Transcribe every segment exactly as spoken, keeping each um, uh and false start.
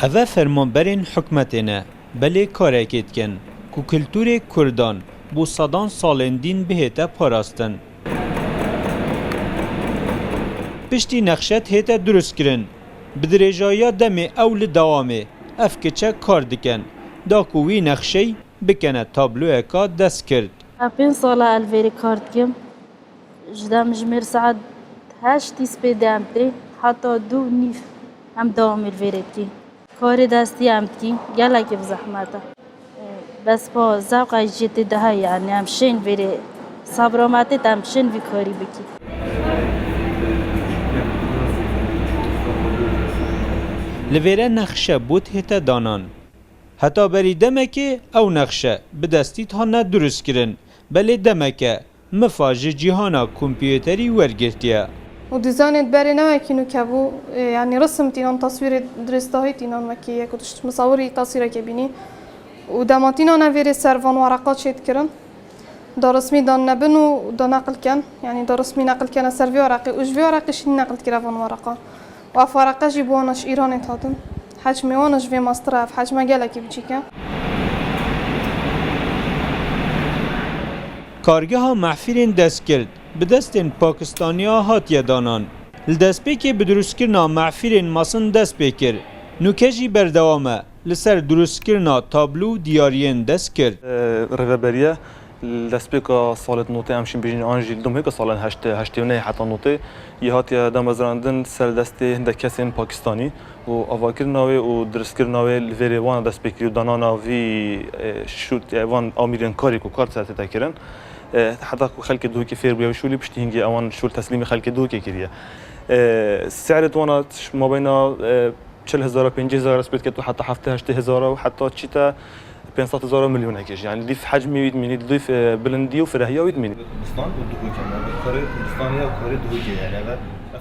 Eve fermanberên hikûmetê ne, belê karekê dikin ku kulturê kurdan bo sedan salên dîn bihête parastin. Piştî nexşe dihête durustkirin, bi dirêjayiya demê ew li dewamê ev kiçe kar dikin, da ku wî nexşey bikene tabloyeka destkirt. Ez pênc sal e li vêrê kar dikim. Ji dem ji mêr saet heştî spê de em tê, heta du û nîv em dewamê li vêrê dikî. Karê destî em dikî, gelekî bi zehmet e. Bes pa zewqa jê tê de heye, yanî em şên vêrê, sabra me tê, em şên vî karî bikî. Li vêre nexşe bût hête danan. Heta berî demekê ew nexşe bi destî tihane durustkirin, belê demeke mifa ji cîhana kompûterî wergirtiye. Û dîzaynê di berê ne wekî nûke bû, e, yanî risim tînan, taswîrê dirêstahî tînan wekî yek û tişt misawirî taswîrekê bînî. Û dema tînane vêrê ser van wereqa çêdikirin. Da rismî dan nebin û da neqil ken. Yanî da rismî neqil kene ser vê wereqê û ji vê wereqê şînî neqil dikire van wereqa. Û ev wereqe jî bi wana ji Îranê dihatin. Hecmê wana ji vê mastir e, ev hecme gelekî biçîk e. Kargeha mehfîrên destkirt bi destên Pakistaniya hatiye danan. Li destpêkê bi dirustkirina mehfîrên mesin dest pê kir. Nûke jî berdewam e li ser dirustkirina tablo û diyariyên destkirt. Rêveberiye Li destpêka salê notê em şîn bêjin an jî li dimhêka salên heştê, heştê û nehê heta notê yê hatiye damezrandin ser destê hindek kesên Pakistanî û avakirina wê û dirustkirina wê li vêrê wan dest pê kiriye û danana vî, e, şût, e, van amîrên karê ku kar ser tête kirin. E, heta ku xelkê Duhokê fêr bûye wî şûlî piştî hingê ewan şûl teslîmî xelkê Duhokê kiriye. E, se'rê wana mabeyna, e, çil hezar, pêncî hezar dest pê dike û heta heftê heştê hezar û heta çîte pênc sed hezar milyonekê jî. Yanî dîf hecmê wî dimînî, dîf, e, bilindî û firehîya wî dimînî. Kurdistan û Duhokê me. Karê Kurdistanê ya karê Duhokê yani.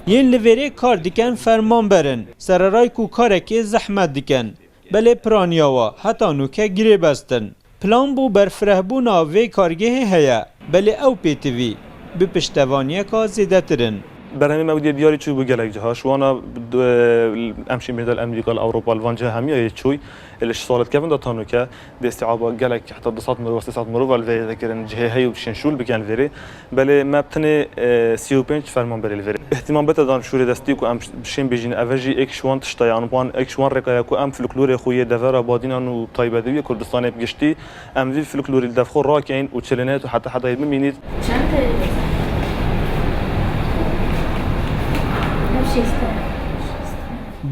Eve Yên li vêrê kar dikin fermanber in. Sereray ku karekê zehmet dikin. Belê piraniya wa heta nûke girêbest in. Plan bo berfirehbûna vê kargehê heye, belê ew pêtivî bi piştevaniyeka zêdetir in. Berhemê me wî diyarî çûbû gelek ciha. Ji wana, e, em şîn bêjin li Amerîka, li Ewropa, li van ciha hemiya yê çûy. Li şeş sal dikevin de ta nûke destê aba gelek heta du sed mirov, sê sed mirov li vê yê kirin cihê heyî û şên şûl bikin li vêrê. Belê me bi tenê, e, sî û pênc fermanberê li vêrê. Îhtîmam bete dan şûrê destî ku em şên bêjin, eve jî êk ji wan tişta ye, an wan êk ji wan rêka ye ku em folklorê xwe yê devera badînan û taybetî yê Kurdistanê bi giştî, em vî folklorî li devxwe rakeyin û çilînêt û heta heta yê bimînît. Çend e? Ev şêst e.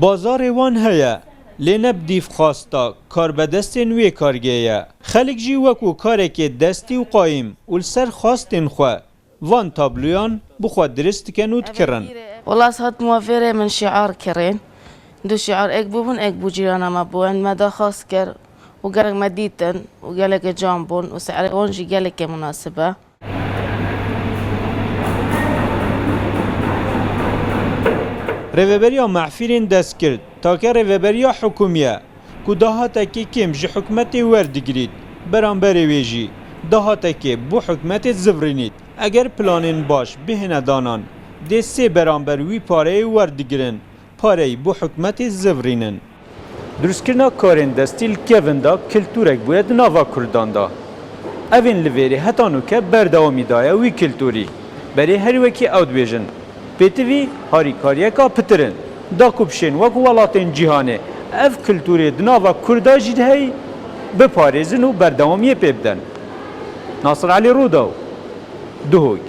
Bazarê wan heye, lê ne bi dîv xwasta karbedestên wê kargê ye. Xelk jî wekû karekê destî û qayîm û li ser xwastên xwe van tabloyan bi xwe dirist dikin û dikirin. Wela ez hatim we vêrê min şiar kirin. Du şiar êk bûbûn, êk bû cîrana me bûn. Me daxwaz kir û gelek me dîtin û gelekê can bûn û se'rê wan jî gelekê munasib e. Rêveberiya mehfîrên destkirt, take rêveberiya hikûmiye, ku dahatekê kêm ji hikûmetê werdigirît, beramberê wê jî dahatekê bo hikûmetê zivirînît. Eger planên baş bihêne danan, dê sê beramber wî pareyê werdigirin, pareyî bo hikûmetê zivirînin. Dirustkirina karên destî li kevin de kulturek bûye di nava kurdan de. Evên li vêrê heta nûke berdewamî daye wî kulturî. Berê her wekî ew dibêjin. Pêtivî harîkariyeka pitir in. Da ku bişên wek welatên cîhanê ev kulturê di nava Kurda jî de heyî biparêzin û berdewamiyê pê bidin. Nasir Elî Rûdaw, Duhok.